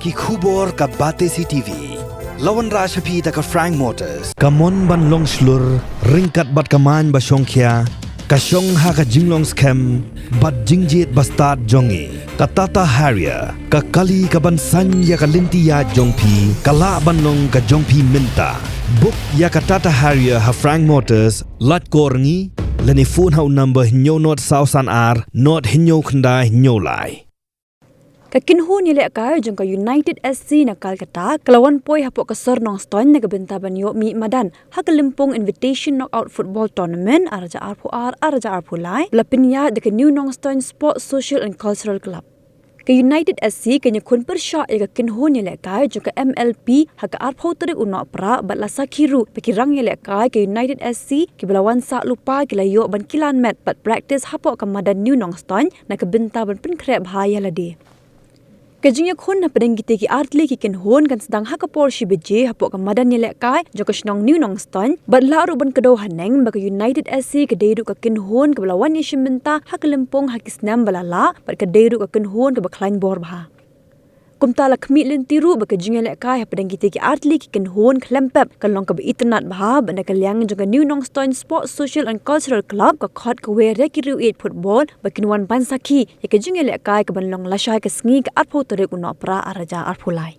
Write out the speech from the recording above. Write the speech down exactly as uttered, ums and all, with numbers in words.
Ki khubor ka Batesi TV. La wanrah sha phi da ka Frank Motors. Ka mon ban long shlur, ryngkat bad ka main ba shongkhia, ka shong ha ka jinglong skhem bad jingjied ba stad jong ngi. Ka Tata Harrier, ka kali ka ban saiñ ïa ka lynti ïaid jong phi, ka lah ban long ka jong phi mynta. Book ïa ka Tata Harrier ha Frank Motors, lait kor ngi, lane phone ha u number hynñiew nod saw san ar, nod hynñiew khyndai hynñiew lai. Ka kynhun ïalehkai jong ka United S C na Kolkata ka la wan poi hapoh ka sor Nongstoiñ na ka bynta ban ïoh mih madan ha ka Lympung Invitation Knockout Football Tournament ar hajar arphew ar ar hajar arphew lai, ba la pynïaid da ka New Nongstoiñ Sports Social and Cultural Club. Ka United S C kan ïakhun pyrshah ïa ka kynhun ïalehkai jong ka M L P ha ka arphew tarik u Nohprah bad la sakhi ruh ba ki rangïalehkai ka United S C kiba la wan sah lypa ki la ïoh ban kilan met bad practice hapoh ka madan New Nongstoiñ na ka bynta ban pynkhreh bha ïa lade. Ka jingïakhun hapdeng kitei ki artylli ki kynhun kan sdang ha ka por shi baje hapoh ka madan ïalehkai jong ka shnong New Nongstoiñ bad lah ruh ban kdew haneng ba ka United S C ka dei ruh ka kynhun kaba la wan ïashim bynta ha ka lympung ha ki snem ba la lah bad ka dei ruh ka kynhun kaba khlaiñ bor bha. Kumta la khmih lynti ruh ba ka jingïalehkai hapdeng kitei ki artylli ki kynhun khlem pep kan long kaba itynnad bha bad na ka liang jong ka New Nongstoiñ Sports Social and Cultural Club ka khot kawei ïa ki riew ïeit football ba kin wan ban sakhi ïa ka jingïalehkai kaban long lashai ka sngi ka arphew tarik u Nohprah ar hajar arphew lai.